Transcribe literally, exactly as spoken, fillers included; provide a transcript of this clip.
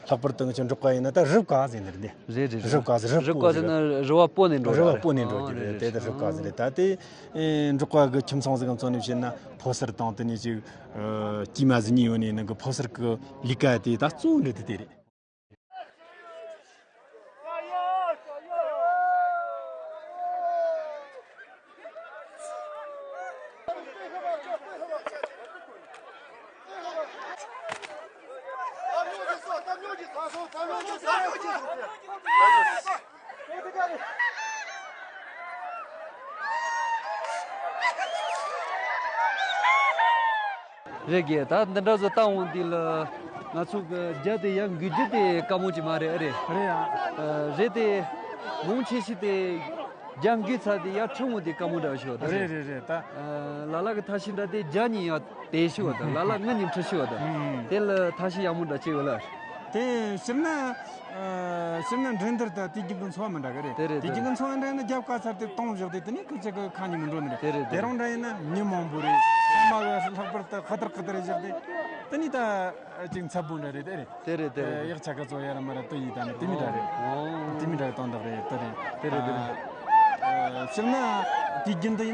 ལྷག་པར་དུ་ང་ཚོ་འབྲོག་པ་ཡིན་ན་ད་རུབ་ཀ་ཟེར་ནི་རེད། རེད་རེད། རུབ་ཀ་ཟེར། རུབ་རུབ་ཀ་ཟེར་ན་རུ་བ་སྤོ་ནས་འགྲོ་རུ་བ་རེད། སྤོ་ནས་འགྲོ་ཨ་རྒྱུ་རེད་རེད། དེ་ད་རུབ་ཀ་ཟེར་རེད། ད་དེ་ཨེ་འབྲོག་པ་གི་ཁྱིམ་ཚང་ཟིག་གི་མཚོན་ནས་བཤད་ན་ཕོ་གསར་དང་དེ་ནས་ཅིག་ཨ་དཀྱུས་མ་ཟིག་གཉིས་ཡོད་ནས་ནང་གི་ཕོ་གསར་གི་ལས་ཀ་དེ་ད་གཙོ་བོ་འདྲ་དེ་དེ་རེད། རེད་གི། ད་འདི་འདྲ་བཟོ་བཏང་འོང་དུས་ལ་ང་ཚོ་གི་རྒྱ་དེ་ཡར་འགུལ་རྒྱུ་དེ་དཀའ་མོ་ཅིག་མ་རེད། ཨ་རེད། རེད་ཡ། ཨ་རེད་དེ། མང་ཆེ་ཤོས་དེ་རྒྱ་འགུལ་ཚར་དེ་ཡར་ཁྲིད་འོང་དེ་དཀའ་མོ་འདྲ་བ་ཞིག་ཡོད་ད། རེད་རེད་རེད་ད། ཨ་ལ་ལ་གི་ཐབས་ཤེས་འདྲ་དེ་རྒྱ་ནས་ཡར་དེད་ཤེས་པ་དང་ལ་ལ་ངུ་ནས་ཁྲིད་ཤེས་པ་དང་། ཨང་། དེ་ལ་ཐབས་ཤེས་ཡག་མོ་འདྲ་ཅིག་ཡོད་ལ། དེ་སྤྱིར་ན། ཨ་སྤྱིར་ན་འགྲན་བསྡུར་དང་དུས་རྒྱུན་གྱི་འཚོ་བ་མི་འདྲ་གི་རེད། དེ་རེད། དུས་རྒྱུན་གྱི་འཚོ་བ་འདྲ་ན་རྒྱབ་ཀ་ཚར་དེ་གཏོང་བཞག་དེ་དེ་ནས་ཁོ་ཅག་གི་ཁ་ཉིན་མི་འགྲོ་ནི་རེད། དེ་རེད། དེ་རང་འདྲ་ཡིན་ན་མི་མང་པོ་རེད། ཚང་མ་གི་ལྷག་པར་དུ་ཁ་དར་ཁ་དར་བཞག་དེ་དེ་ནས་ད་ཅིག་འཚབ་པོ་འདྲ་རེད། དེ་རེད། དེ་རེད་དེ་རེད། ཡག་ཆ་ག་ཚོ་ཡ་ར་མ་ར་དུ་ཡིན་ད་ནི་དེ་མི་འདྲ་རེད། ཨོ། དེ་མི་འདྲ་གི་གཏོང་བདག་རེད། དེ་རེད། དེ་རེད་དེ་རེད། ཨ་སྤྱིར་ན་དུས་རྒྱུན་དུ་ཡིན།